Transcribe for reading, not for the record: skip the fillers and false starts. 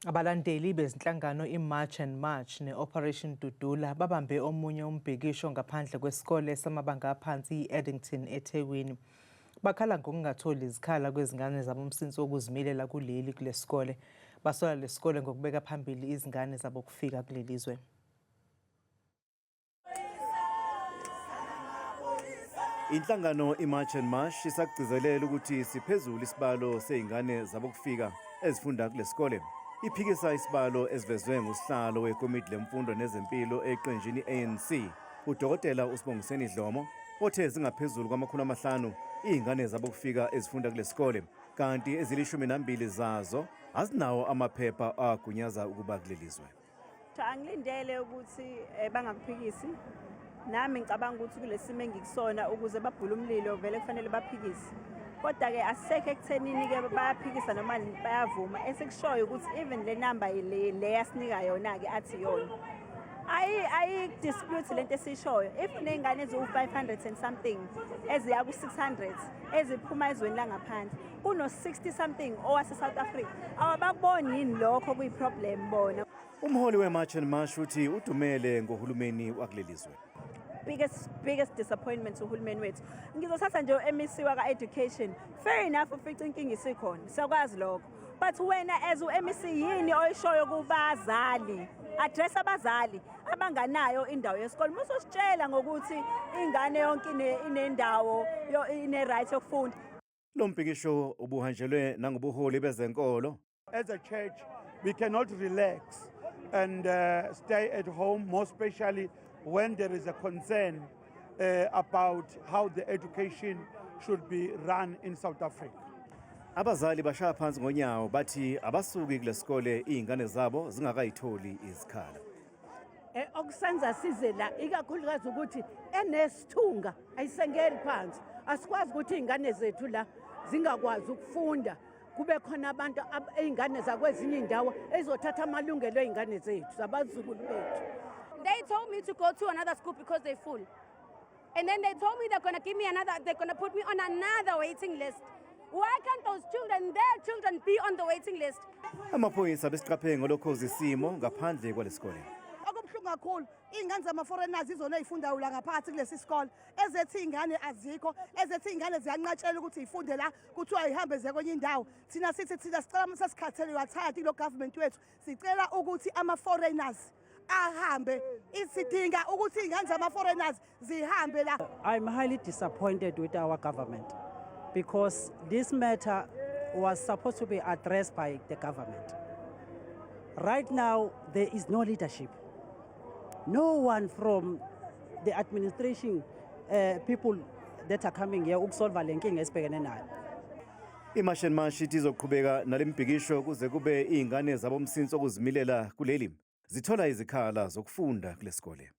Abalandeli bezinhlangano iMarch and March ne-Operation Dudula babambe omunye umbhikisho ngaphandle kwesikole samabanga aphansi i-Addington eThekwini. Bakhala ngokungatholi izikhala kwezingane zabomsinsi wokuzimilela kuleli kulesikole. Basola lesikole ngokubeka phambili izingane zabokufika kuleli zwe. Inhlangano iMarch and March isakugcizelela ukuthi siphezulu isibalo sezingane zabokufika ezifunda kulesikole. Iphikisa isibalo esivezwe ngusihlalo wekomidi lemfundo nezempilo eqenjini ANC, uDokotela uSibongiseni Dlomo, othe zingaphezulu kwama-500 izingane zabokufika ezifunda kulesikole, kanti ezili-12 zazo azinawo amaphepha agunyaza ukuba kuleli zwe. Cha, angilindele ukuthi bangakuphikisi. Nami ngicabanga ukuthi kulesimo engikusona ukuze babhule umlilo vele kufanele baphikise. Kodwa-ke asisekho ekuthenini-ke bayaphikisa noma bayavuma. Esikushoyo ukuthi even le number le le yasinika yona-ke athi yona. Ayi ayi-dispute lento esiyishoyo. If uney'ngane eziwu-500 and something eziya ku-600 eziphuma ezweni langaphandle kuno-60 something owase-South Africa, awabakuboni yini lokho kuyi-problem bona? Umholi weMarch and March uthi udumele ngohulumeni wakuleli zwe. Biggest disappointment uhulumeni wethu. Ngizothatha nje u-MEC waka-education. Fair enough, ufica inkinga isikhona, siyakwazi lokho, but wena as u-MEC yini oyishoyo kubazali? Address abazali abanganayo indawo yesikole. Musositshela ngokuthi ingane yonke inendawo, ine-right yokufunda. Lo mbhikisho ubuhanjelwe nangobuholi bezenkolo. As a church, we cannot relax and stay at home, more especially when there is a concern about how the education should be run in South Africa. Abazali bashaya phansi ngonyawo, bathi abasuki kulesikole izingane zabo zingakayitholi izikhala. Okusenza size la ikakhulukazi ukuthi enesithunga ayisengeli phansi. Asikwazi ukuthi iy'ngane zethu la zingakwazi ukufunda, kube khona abantu iy'ngane zakwezinye iy'ndawo ezizothatha amalungelo ey'ngane zethu zabazukulu bethu. They told me to go to another school because they're full. And then they told me they're gonna give me another, they're gonna put me on another waiting list. Why can't those children, their children, be on the waiting list? Amaphoyisa besiqaphe ngolokhozi isimo ngaphandle kwalesikole. Okubuhlungu kakhulu, iy'ngane zama-foreigners izona ey'fundayo la ngaphakathi kulesi sikole. Ezethu iy'ngane azikho, ezethu iy'ngane ziyanqatshelwa ukuthi y'funde la, kuthiwa y'hambe ziye kwenye indawo. Thina sithi thina sicela, sesikhathele, we are tired kulo government wethu. Sicela ukuthi ama-foreigners ahambe. Sidinga ukuthi iy'ngane zama-foreigners zihambe la. I'm highly disappointed with our government because this matter was supposed to be addressed by the government. Right now, there is no leadership. No one from the administration people that are coming here ukusolva le nkinga esibhekene nayo. IMarch and March ithi izoqhubeka nalembhikisho kuze kube izingane zabomsinsi okuzimilela kuleli zithola izikhala zokufunda kulesikole.